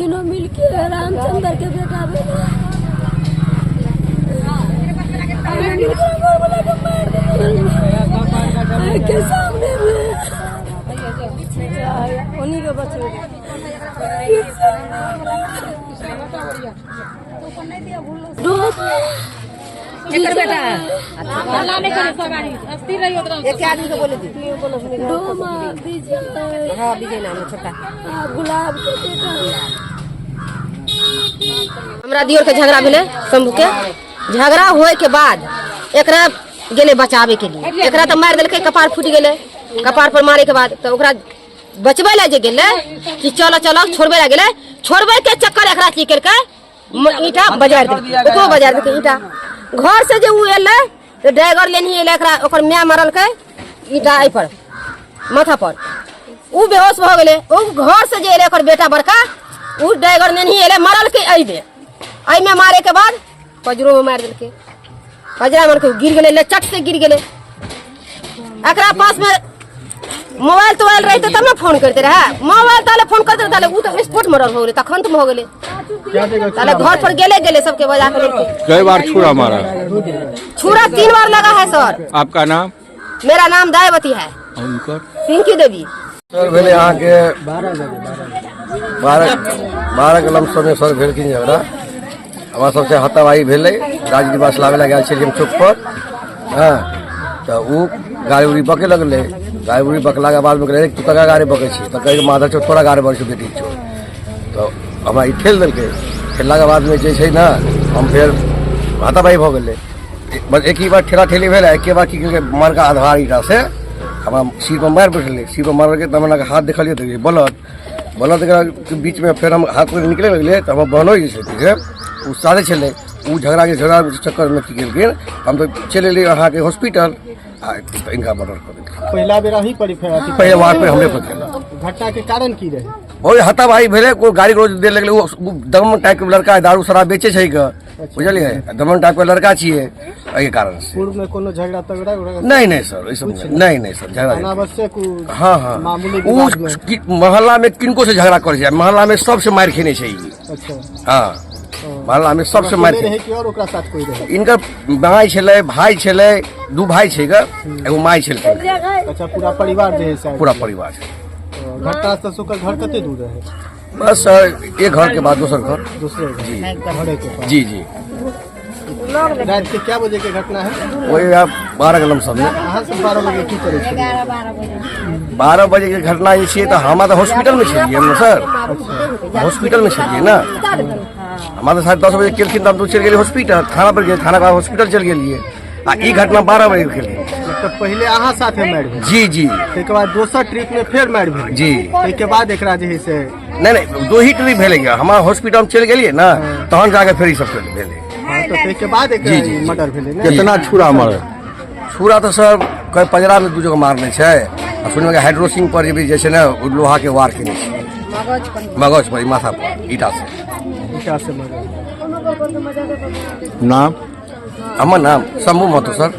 तीनों मिलके रामचंद्र के बेटा भेलै। घरवाला के मार देलकै के सामने में। उन्हीं के बच्चे एकर बेटा एक आदमी के बोले दी। डोमा विजय। हाँ, विजय नाम है छोटा। आ, गुलाब के बेटा। हमरा दियोर के झगड़ा भेलै, शंभू के झगड़ा होए के बाद एकरा गेलै बचावे के लिए। एकरा तऽ मारि देलकै, कपार फूटि गेलै। कपार पर मारे के बाद तऽ ओकरा बचबै लए जे गेलै कि चलो चलो, छोड़बै लए गेलै। छोड़बै के चक्कर एकरा की केलकै, ईंटा बजारि देलकै, ओकरो बजारि देलकै ईंटा। घर से जे उ एलै तऽ ड्राइवर लेनही एलै एकरा, ओकर माय मारलकै ईंटा एहि पर माथा पर, उ बेहोश भऽ गेलै। ओ घर से जे एलै ओकर बेटा बड़का, उ ड्राइवर नेनही एलै, मारलकै एहिमे। एहिमे मारे के बाद पजरो में मारि देलकै। पजरा मारके गिर गेलै, लचक से गिर गेलै। एकरा पास में मोबाइल तोबाइल रहते तब ने फोन करते रहे। मोबाइल ताले फोन करते रहे, ताले उ तऽ स्पॉट मरल हो गेलै, तखन तऽ भऽ गेलै। ताले घर पर गेले गेले सबके बजा के लेके। कई बार छुरा मारा? छुरा 3 बार लगा है सर। आपका नाम? मेरा नाम दयावती है। और उनकर? पिंकी देवी। सर भेलै अहाँके 12 के लमसममे सर भेलखिन झगड़ा। हमरा सबसे हाथापाई भेलै। राजनिवास लाबै लए गेल छलियै हम चौक पर। हँ, तऽ ओ गाड़ी उड़ी बके लगलै। गाड़ी उड़ी बकलाके बादमे कहलै, तू ककरा गाड़ी बकै छी? तऽ कहै माधव चौक तोरा गाड़ी बकै छौ बेटी चौ। तऽ हमरा ई ठेल देलकै। ठेललाके बादमे जे छै ने, हम फेर हाथापाई भऽ गेलै। बस एक ही बार ठेला ठेली भेल। एके बार की केलकै, मरका आधार ईटा से हमरा सिर पर मारि बैठलै। सिर पर मारलकै तऽ हमरा हाथ देखलियै तऽ ब्लड ब्लड के बीचमे। फेर हम हाथ पर निकले लगलियै तऽ हमर बहनोइ जे छथिन से ओ साथे छलै। ओ झगड़ाके झगड़ा चक्करमे की केलखिन, हम तऽ चलि एलियै अहाँके हॉस्पिटल आ इनका मर्डर कऽ देलखिन। पहिला बेर अहीं पर अथी? पहिले वार्ड पे हमरे पर केलक। घटना के कारण की रहे? ओहि हाथापाई भेलै। कोइ गाड़ी रोज दे लगलै। ओ दमन टाइपके लड़का है, दारू शराब बेचै छै ग, बुझलियै? दमन टाइपके लड़का छियै, एहि कारण से। पूर्व में कोनो झगड़ा तगड़ा उगड़ा? नहीं नहीं सर, ई सब नहीं। नहीं सर, झगड़ा नहीं। अनावश्यक उ हाँ। मामूली ओ विवाद में। मोहल्ला में किनको से झगड़ा करै छै। मोहल्ला में सबसे मारि खेने छै ई। हाँ, मोहल्ला में सबसे मारि अकेले खेने। रहे कि और ओकरा साथ कोई रहे? इनकर माय छलै, भाय छलै, दू भाय छै ग, एगो माय छलखिन। अच्छा, पूरा परिवार जे है से? पूरा परिवार छै। घटना स्थल से ओकर घर कते दूर रहे? बस एक घर के बाद दोसर घर। दूसरे घर? जी। घरे के पास? जी। रात के क्या बजे के घटना है? वही आप 12 के लमसम में। अहाँ सब 12 बजे की करै छलियै? 12 बजे के घटना जे छियै तऽ हमरा तऽ हॉस्पिटलमे छलियै हम ने सर, हॉस्पिटलमे छलियै ने। हमरा तऽ 10:30 बजे केलखिन तऽ हम तऽ चलि गेलियै हॉस्पिटल। थाना पर गेलियै, थाना के बाद हॉस्पिटल चलि गेलियै आ ई घटना 12 बजे केलखिन। मतलब पहिले अहाँ साथे मारि भेल? जी। ताहिके बाद दोसर ट्रिप में फेर मारि भेल? जी। ताहिके बाद एकरा जे है से? नहि, दो ही ट्रिप भेलै। हमरा हॉस्पिटल चलि गेलियै ने, तहन जाके फेर ई सब भेलै। हाँ, तऽ ताहिके बाद एकरा जी, जी, जी। मर्डर भेलै ने? कितना छुरा मारा? छुरा तऽ सर कई पजरामे दू जगह मारने छै आ सुनबै हाइड्रोसिंग पर जे भी जे छै ने, ओ लोहाके वार केने छै मगज पर, ई माथा पर ईटा से। ईटा से मर्डर। नाम? हमर नाम शंभू महतो सर।